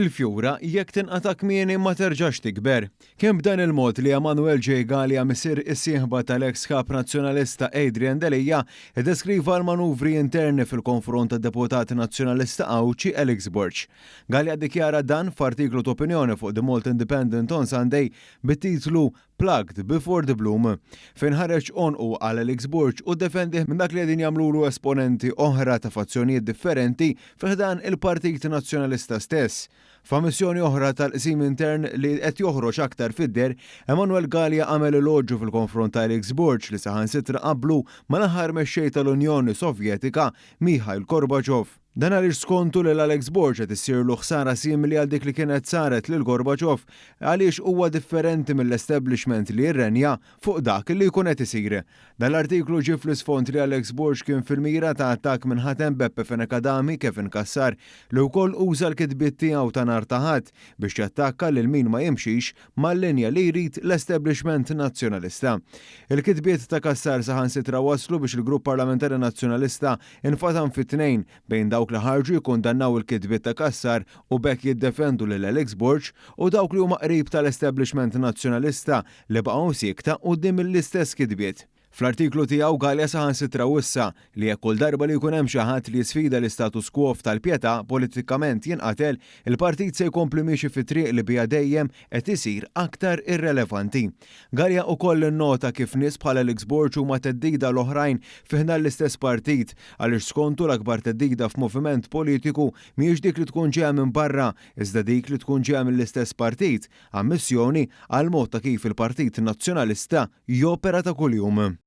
Il-fjura jekk tinqata' kmieni ma terġax tikber. Kien b'dan il-mod li Emanuel J. Galea missier is-sieħba tal-eks Kap Nazzjonalista Adrian Delia iddeskriva l-manuvri interni fil-konfront tad-Deputat Nazzjonalista Għawdxi Alex Borg. Galea ddikjara dan f'artiklu t'opinjoni fuq The Malta Independent on Sunday bit-titlu Plucked Before the Bloom, fejn ħareġ għonqu għal Alex Borg u ddefendih minn dak li qegħdin jagħmlulu esponenti oħra ta' fazzjonijiet differenti fi ħdan il-Partit Nazzjonalista stess. F'ammissjoni oħra tal-qsim intern li qed joħroġ aktar fid-deher, Emanuel Galea għamel eloġju fil-konfront ta' Alex Borg li saħansitra qabblu mal-aħħar mexxej tal-Unjoni Sovjetika, Mikhail Gorbachev. Dan għaliex skontu lil Alex Borg qed issirlu ħsara simili għal dik li kienet saret lil Gorbachev għaliex huwa differenti mill-establishment li jirrenja fuq dak li jkun qed isir. Dan l-artiklu ġie fl-isfond li Alex Borg kien fil-mira ta' attakk minn ħatem Beppe Fenech Adami, Kevin Cassar, li wkoll uża l-kitbiet tiegħu ta' nhar ta' Ħadd biex jattakka lil min ma jimxix mal-linja li jrid l-establishment Nazzjonalista. Il-kitbiet ta' Cassar saħansitra wasslu biex il-Grupp Parlamentari Nazzjonalista infatam fi tnejn bejn dawk li ħarġu jikkundannaw il-kitbiet ta' Cassar u b'hekk jiddefendu lil Alex Borg u dawk li huma qrib tal-establishment Nazzjonalista li baqgħu siekta quddiem l-istess kitbiet. Fl-artiklu tiegħu Galea saħansitra wissa li jekk kull darba li jkun hemm xi ħadd li jisfida l-istatus quo f'tal-Pietà politikament jinqatel, il-partit se jkompli miexi fit-triq li biha dejjem qed isir aktar irrelevanti. Galea ukoll innota kif nies bħal Alex Borg huma theddida għal oħrajn fi ħdan l-istess partit għaliex skontu l-akbar theddida f'moviment politiku mhijiex dik li tkun ġejja minn barra iżda dik li tkun ġejja mill-istess partit, ammissjoni għall-mod ta' kif il-Partit Nazzjonalista jopera ta' kuljum.